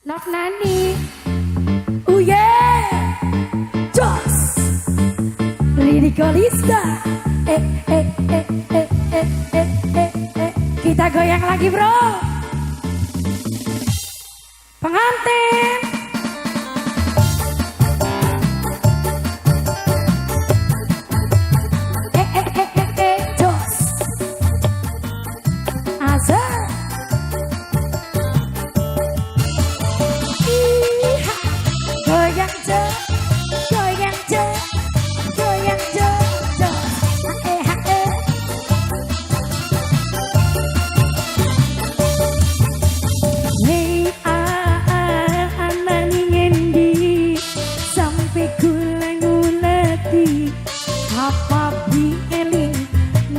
Nok Nani. Uye. Jos. Rini Kolista. Eh eh eh eh eh eh eh eh. Kita goyang lagi, bro. Pengantin. Eh eh eh eh eh. Jos. Azar. Iha. Goyang je, goyang je, goyang je, jos. Ha eh ha eh. Hei anani ngendi sampe kula nguleti apa bi eling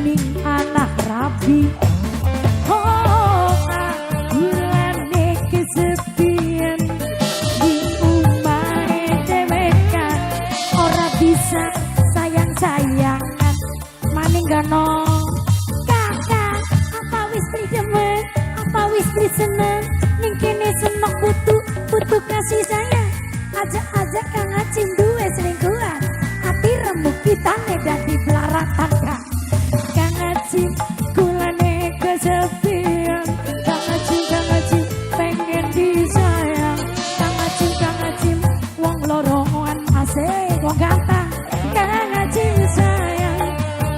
ning anak rabi. Oh, kulane kesepian di umahe dhewekan ora bisa sayang-sayangan maning gano kakak apa wis beli demen apa wis beli seneng ning kene senok butuh butuh kasih sayang aja-aja kang Acim duwe selingkuhan ati remuk kitane dadi belaratan kang Kang Acim kulane kesepian Kang Acim Kang Acim pengen disayang Kang Acim Kang Acim wong lorongan asik wong ganteng Kang Acim sayang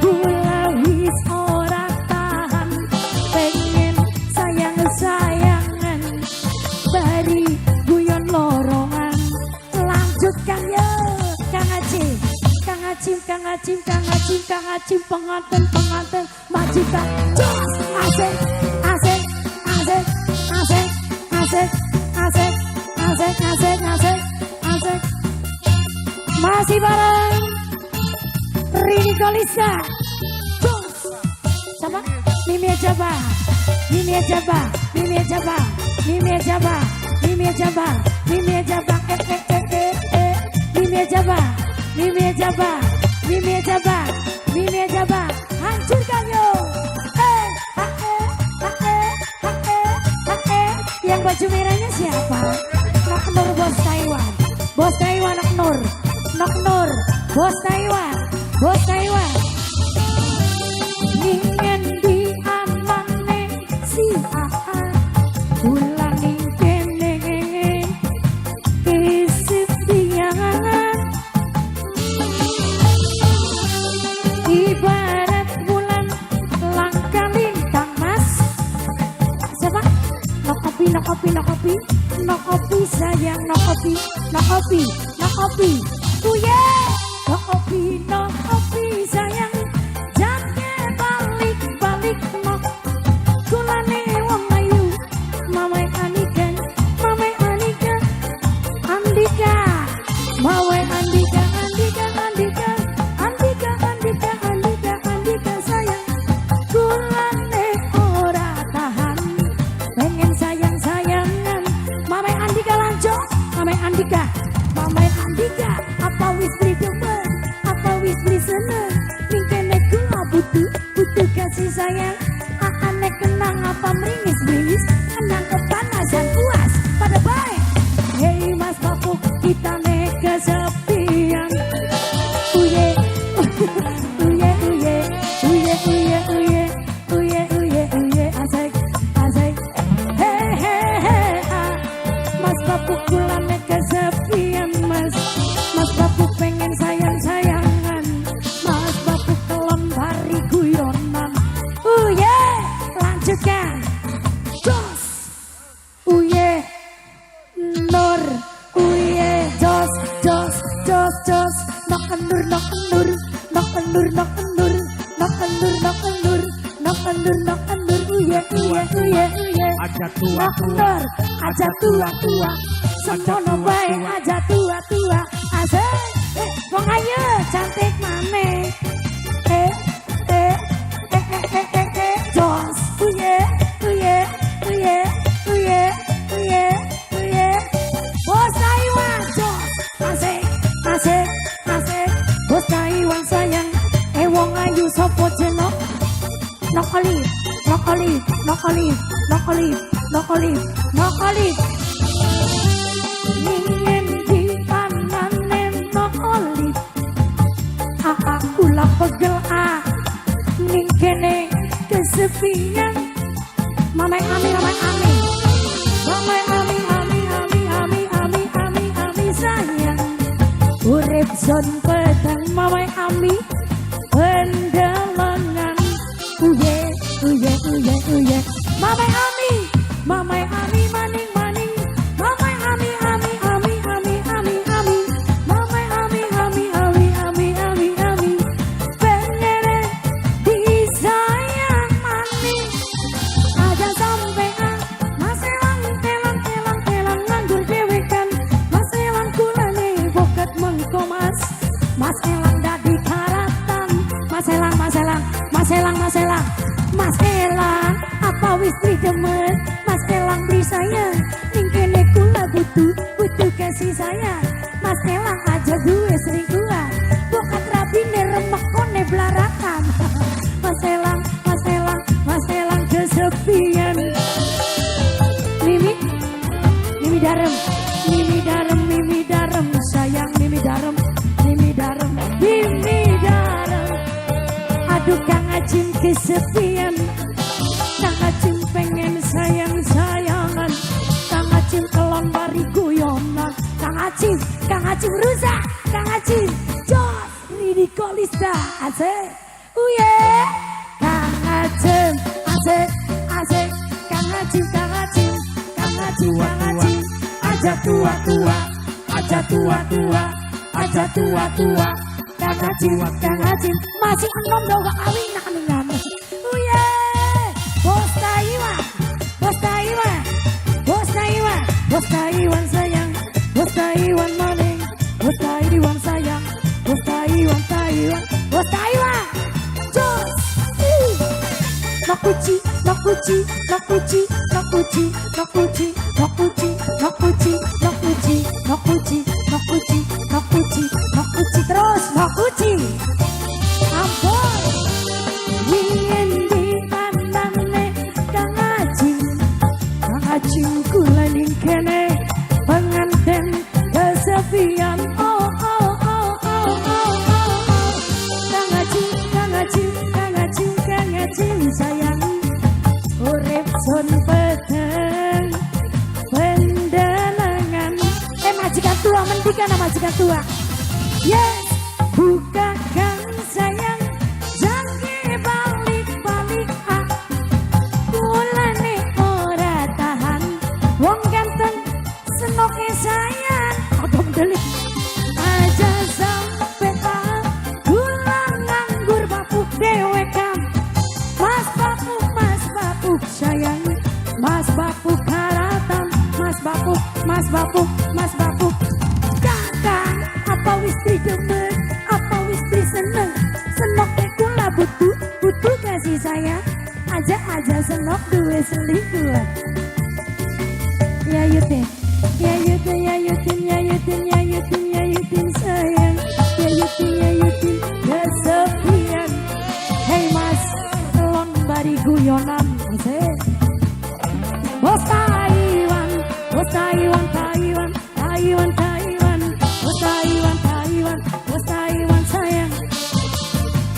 kula wis ora tahan pengen sayang-sayangan bari guyon lorongan lanjutkan yo Kang Acim Kang Acim Kang Acim Kang Acim Kang Acim pengantin pengantin majikan jos asik asik asik asik asik asik asik asik asik asik masih bareng Rini Kolisa jos sama Mimi Jaba Mimi Jaba Mimi Jaba Mimi Jaba Mimi Jaba Mimi Jaba eh eh eh eh eh Mimi Jaba Mimi Jaba Mimi Jaba Mimi Jaba hancurkan yo eh ha eh ha eh ha eh ha eh. Yang baju merahnya siapa? Nok Nur bos Taiwan bos Taiwan Nok Nur Nok Nur bos Taiwan bos Taiwan ning endi anane si Aa kula ning kene kesepian ibarat bulan langka lintang mas siapa? Nok kopi nok kopi nok kopi nok kopi sayang nok kopi nok kopi nok kopi uye nok kopi sayang jangan balik balik nok kulane wong ayu mamai Anika mamai Anika Andika mawai Andika Andika Andika Andika Andika Andika Andika sayang kulane ora tahan pengen sayang sayangan mamai Andika lanjut mamai Andika mamai Andika apa wis beli demen apa wis beli seneng ning kene kula butuh butuh kasih sayang aane kenang apa meringis meringis kenang kepanasan puas pada baik. Hei Mas Papuk kita nek kesepian uye uye uye uye uye uye uye uye uye asik asik he he he ah. Mas Papuk kulane kesepian Mas Mas Papuk pengen sayang sayangan Mas Papuk kelon bari guyonan uye lanjutkan jos uye Nur uye jos jos jos jos nok nur nok nur nok nur nok nur nok nur nok nur nok nur nok nur uye uye uye uye Aja tua nok tua. nur aja tua tua semono bae aja tua tua asik eh wong ayu cantik maneh eh eh eh eh eh eh eh jos uye uye uye uye uye uye bos Taiwan jos asik asik asik bos Taiwan sayang eh wong ayu sopo jenok nok olive nok olive nok olive nok olive nok olive nok olive. son peteng, Mamai Ami pendelengan. Uye uye uye uye. Mamai Ami, Mamai Ami maning maning. Mamai Ami Ami Ami Ami Ami Ami. Mamai Ami Ami Ami Ami Ami Ami. Pengen disayang maning. Aja sampai ah, Mas Elang elang elang elang nganggur dewekan. Mas Elang kulane bokat mengko mas. Mas Elang dadi karatan. Mas Elang, Mas Elang, Mas Elang, Mas Elang, Mas Elang, apa wis demen? Mas Elang beri sayang, ning kene kula butuh, butuh kasih sayang. Mas Elang aja duwe selingkuhan, bokat rabine remekone blarakan. Mas Elang, Mas Elang, Mas Elang kesepian. Mimi, Mimi Darem, Mimi Darem, Mimi Darem, sayang Mimi Darem, Mimi Darem, Mimi Darem. Aduh, Kang Acim kesepian, Kang Acim pengen sayang-sayangan, Kang Acim kelon bari guyonan, Kang Acim, Kang Acim rusak, Kang Acim, jos, Ridi Kolista, asik, uye, Kang Acim, asik, asik, Kang Acim, Kang Acim, Kang Acim, Kang Acim, aja tua-tua, aja tua-tua, aja tua-tua, Kang Acim, Kang Acim, masih enom dong gak kawin nak. Uye, Bos Taiwan, Bos Taiwan, Bos Taiwan, Bos Taiwan sayang, Bos Taiwan maning, Bos Taiwan sayang, Bos Taiwan Taiwan, Bos Taiwan, Jos. Nokuchi, nokuchi, nokuchi, nokuchi, nokuchi, nokuchi, nokuchi, nokuchi, nokuchi, nokuchi, nokuchi, nokuchi, terus nokuchi. Ampun. Yen di anane Kang Acim, Kang Acim kula ning kene pengantin kesepian. Oh oh oh oh oh oh oh. Kang Acim, Kang Acim, Kang Acim, Kang Acim sayang. Urip sun peteng pendelengan. Eh, majikan tua mendikan, majikan tua. Yes, bukakan sayang, jangan balik-balik ah. Kulane ora tahan, wong ganteng senoke sayang. Odom delik. Aja sampai ah, kula nganggur bapuk dewekan. Mas Bapuk, Mas Bapuk sayang, Mas Bapuk karatan, Mas Bapuk, Mas Bapuk, Mas Bapuk. Kakak, apa wis demen, apa wis seneng, senok kula butuh, butuh kasih sayang. Aja aja senok duwe selingkuhan. Ya Yutin, ya Yutin, ya Yutin, ya Yutin, ya Yutin, ya Yutin sayang, ya Yutin, ya Yutin kesepian. Hei Mas, telon bari guyonan, asik. Bos Taiwan, Bos Taiwan, Taiwan, Taiwan, Taiwan, Bos Taiwan, Taiwan, Bos Taiwan sayang.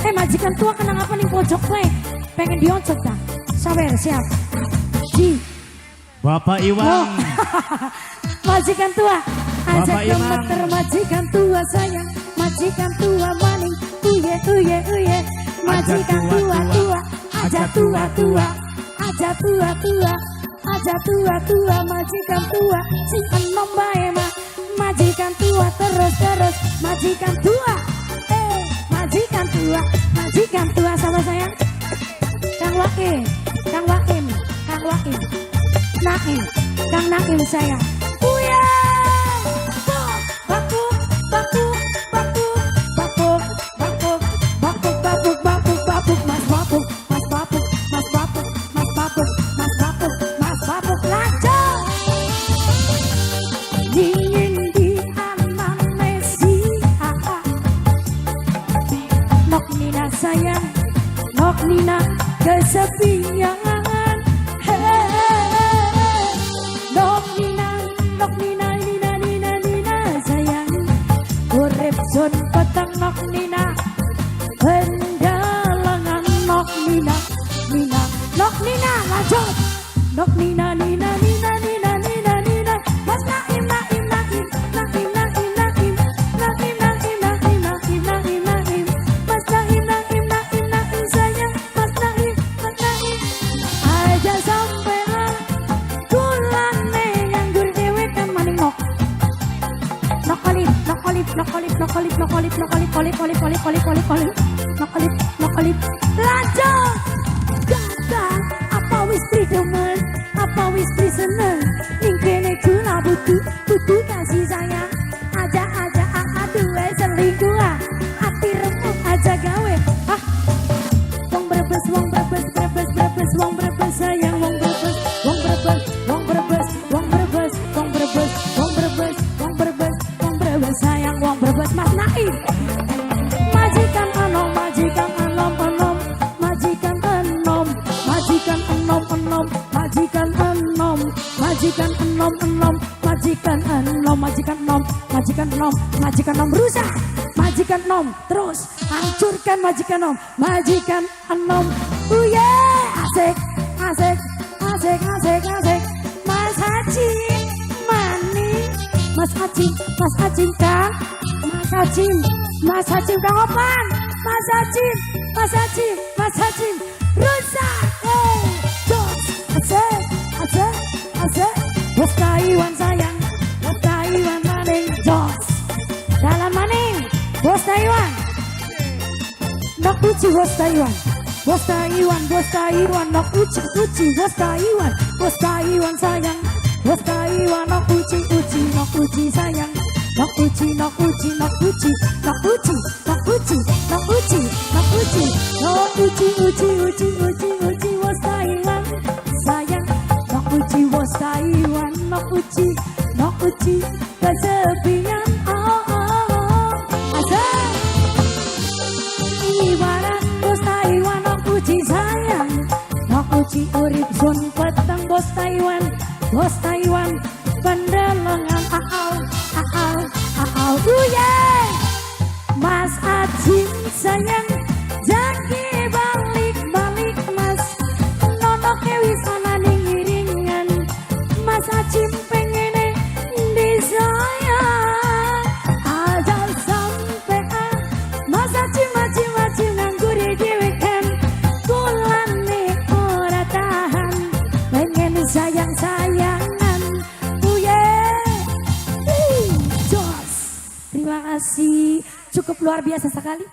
Eh, majikan tua kenang apa nih pojok gue? Pengen dioncok dah. Sabar, siap. Ji, Bapak Iwan. Oh. Majikan tua, ajak Bapak Imam. Gemeter majikan tua sayang, majikan tua maning, uye uye uye, majikan tua tua, aja tua tua, aja tua tua, aja tua tua, majikan tua, sing enom bae mah, majikan tua terus terus, majikan tua, eh majikan tua, majikan tua sama sayang, Kang Wakim, Kang Wakim, Kang Wakim, Naim, Kang Naim sayang. Uya, bakuk, bakuk, bakuk, bakuk, bakuk, bakuk, bakuk, bakuk, bakuk, Mas Bapuk, Mas Bapuk, Mas Bapuk, Mas Bapuk, Mas Bapuk, Mas Bapuk, lanjut. Dingin di anane si Aa. Nok Nina sayang, Nok Nina kesepian. Hey, Nok Nina, Nok Nina, Nina, Nina, Nina sayang. Urip sun peteng Nok Nina, pendalangan Nok Nina, Nina, Nok Nina lanjut. Nok Nina, Nina, Nina, Nina, Nina, Nina. Mas Naim, Naim, Naim, Naim, Naim, Naim, Naim, Naim, Naim. no kolip, no kolip, no kolip, kolip, kolip, kolip, kolip, kolip, kolip, no kolip, no kolip. Lanjut. Gagal, apa wis demen, apa wis seneng? Ning kene kula butuh, butuh kasih sayang. Aja aja aduh selingkuh ah. Ati remuk aja gawe. Ah, wong Brebes, wong Brebes, Brebes, Brebes, wong Brebes sayang, wong Brebes, wong Brebes, wong Brebes, wong Brebes, wong Brebes, wong Brebes, wong Brebes, wong Brebes sayang, wong Brebes. Mas Naim. Majikan enom, majikan enom enom, majikan enom, majikan enom enom, majikan enom, majikan enom enom, majikan enom, majikan enom, majikan enom, majikan enom rusak, majikan enom terus hancurkan majikan enom, majikan enom, uye asik, asik, asik, asik, asik, Mas Haji, mani, Mas Haji, Mas Haji Kang, Mas Haji, Mas Haji Kang Opan, Mas Haji, Mas Haji, Mas Haji, rusak, hey, jos, asik, asik, asik, bos Taiwan sayang, bos Taiwan maning, jos, dalam maning, bos Taiwan, nok uci bos Taiwan, bos Taiwan, bos Taiwan, nok uci uci bos Taiwan, bos Taiwan sayang, bos Taiwan nok uci uci nok uci sayang, nok uci nok uci nok uci nok uci nok uci nok uci nok uci nok uci uci uci uci uci bos Taiwan sayang, nok uci bos Taiwan nok uci nok uci kesepian, oh oh oh asik. Ibarat bos Taiwan nok uci sayang, nok uci urip sun peteng bos Taiwan, bos Taiwan pendelengan aau aau aau uye. Mas Ajim sayang, jaki balik balik mas, nono wis ana ning iringan. Mas Ajim pengene di sayang, aja sampai ah Mas Ajim Ajim Ajim nganggur dhewekan, kulane ora tahan pengen sayang sayangan uye. Jos, terima kasih, cukup luar biasa sekali.